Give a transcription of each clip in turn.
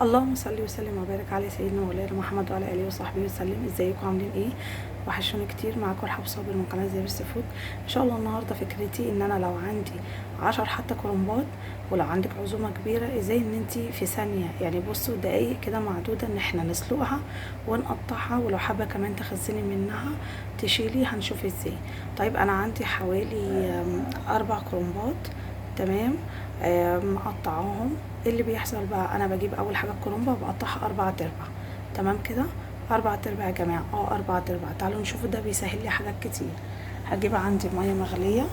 اللهم صل وسلم وبارك على سيدنا مولانا محمد وعلى اله وصحبه وسلم. ازيكم عاملين ايه؟ وحشوني كتير. معاكم رحاب صابر من قناة The Best Food. ان شاء الله النهارده فكرتي ان انا لو عندي 10 حتى كرنبات، ولو عندك عزومة كبيرة، ازاي ان انت في ثانية، يعني بصوا دقايق كده معدودة، ان احنا نسلقها ونقطعها، ولو حابة كمان تخزني منها تشيلي، هنشوف ازاي. طيب انا عندي حوالي 4 كرنبات، تمام، مقطعاهم. ايه اللي بيحصل بقى؟ انا بجيب اول حاجة الكرنبه وبقطعها 4 ارباع، تمام كده، 4 ارباع يا جماعة، 4 ارباع. تعالوا نشوف ده بيسهل لي حاجات كتير. هجيب عندي مية مغليه،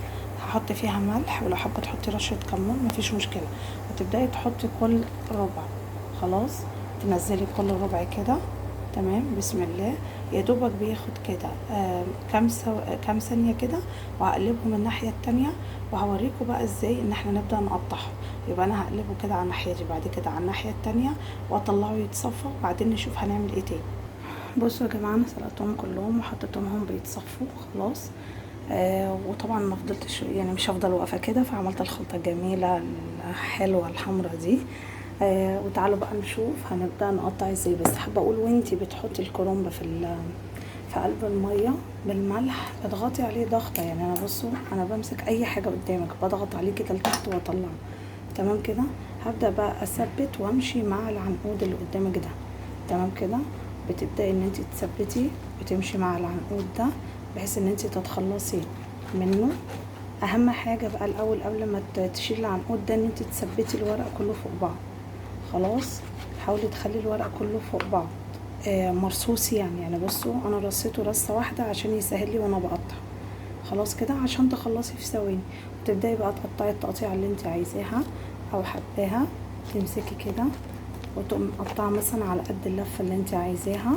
هحط فيها ملح، ولو حابة تحطي رشه كمون مفيش مشكلة. وتبداي تحطي كل ربع، خلاص تنزلي كل ربع كده، تمام، بسم الله. يا دوبك بياخد كده كام ثانية كده، وهقلبه من الناحية التانية، وهوريكم بقى ازاي ان احنا نبدا نقطعه. يبقى انا هقلبه كده على الناحية دي، بعد كده على الناحية التانية، واطلعه يتصفى، وبعدين نشوف هنعمل ايه تاني. بصوا يا جماعة، انا سلقتهم كلهم وحطيتهم هم بيتصفوا خلاص. وطبعا ما فضلتش، يعني مش هفضل واقفة كده، فعملت الخلطة الجميلة الحلوة الحمراء دي. وتعالوا بقى نشوف هنبدا نقطع ازاي. بس حابة اقول وانتي بتحطي الكرنب في قلب المية بالملح، اضغطي عليه ضغطه، يعني انا بصوا انا بمسك اي حاجة قدامك بضغط عليه كده لتحت واطلعه، تمام كده. هبدا بقى اثبت وامشي مع العنقود اللي قدامك ده، تمام كده. بتبداي ان انتي تثبتي وتمشي مع العنقود ده بحيث ان انتي تتخلصي منه. اهم حاجة بقى الاول قبل ما تشيلي العنقود ده ان انتي تثبتي الورق كله فوق بعض، خلاص. حاولي تخلي الورق كله فوق بعض، مرصوص يعني بصوا انا رصيته رصه واحدة عشان يسهل لي وانا بقطع، خلاص كده، عشان تخلصي في ثواني. وتبداي بقى تقطعي التقطيعه اللي انت عايزاها او حباها، تمسكي كده وتقوم مقطعه مثلا على قد اللفة اللي انت عايزاها.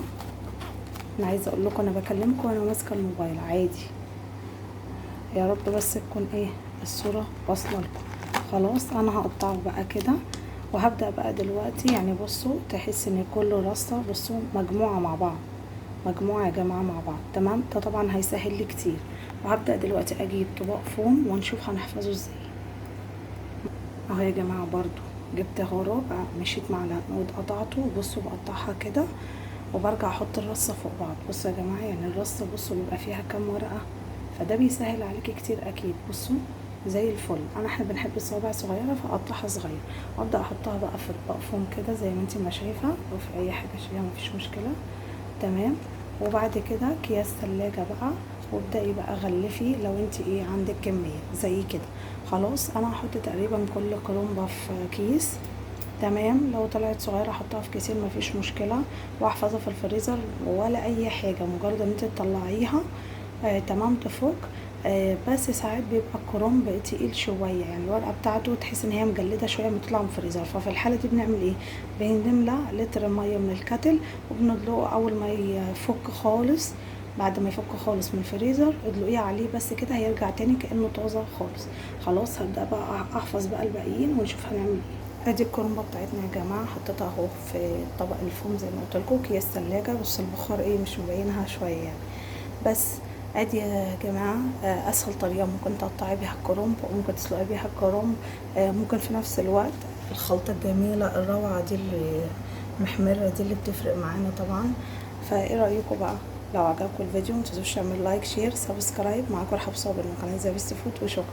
انا عايزه اقول لكم انا بكلمكم وانا ماسكه الموبايل عادي، يا رب بس تكون الصورة واصله لكم. خلاص انا هقطعه بقى كده، وهبدا بقى دلوقتي. بصوا تحس ان كله رصه، بصوا مجموعة مع بعض، مجموعة يا جماعة مع بعض، تمام. ده طبعا هيسهل لي كتير. وهبدا دلوقتي اجيب طبق فوم ونشوف هنحفظه ازاي. اهو يا جماعة برضو جبت اهو ربع، مشيت مع العنقود قطعته، بصوا بقطعها كده وبرجع احط الرصه فوق بعض. بصوا يا جماعة، الرصه بصوا بيبقى فيها كام ورقة، فده بيسهل عليكي كتير اكيد. بصوا زي الفل. احنا بنحب الصوابع صغيرة فاقطعها صغير، وابدا احطها بقى في اطباق فوم كده زي ما انتي ما شايفه، او في اي حاجة شيلها مفيش مشكلة، تمام. وبعد كده اكياس ثلاجه بقى، وابداي بقى غلفي لو انتي عندك كمية زي كده. خلاص انا هحط تقريبا كل كرنبه في كيس، تمام. لو طلعت صغيرة احطها في كيسين مفيش مشكلة، واحفظها في الفريزر ولا اي حاجة، مجرد ان انت تطلعيها، تمام تفك. بس ساعات بيبقى الكرنب تقيل شوية، الورقة بتاعته تحس ان هي مجلده شوية لما تطلع من الفريزر. ففي الحالة دي بنعمل ايه؟ بنملى لتر مية من الكتل وبندلقه اول ما يفك خالص. بعد ما يفك خالص من الفريزر ادلقيه عليه بس كده، هيرجع تاني كانه طازة خالص. خلاص هبدا بقى احفظ بقى الباقيين ونشوف هنعمل ايه. ادي الكرنبه بتاعتنا يا جماعة، حطيتها اهو في طبق الفوم زي ما قلت لكم، اكياس ثلاجه. بص البخار مش مبينها شوية بس ادي يا جماعة، اسهل طريقه ممكن تقطعي بيها الكرنب، وممكن تسلقي بيها الكرنب، ممكن في نفس الوقت الخلطة الجميلة الروعة دي اللي محمرة دي اللي بتفرق معانا طبعا. فايه رايكم بقى؟ لو عجبكم الفيديو ما تنسوش تعملوا like share subscribe. معاكم رحاب صابر من قناة The Best Food، وشكرا.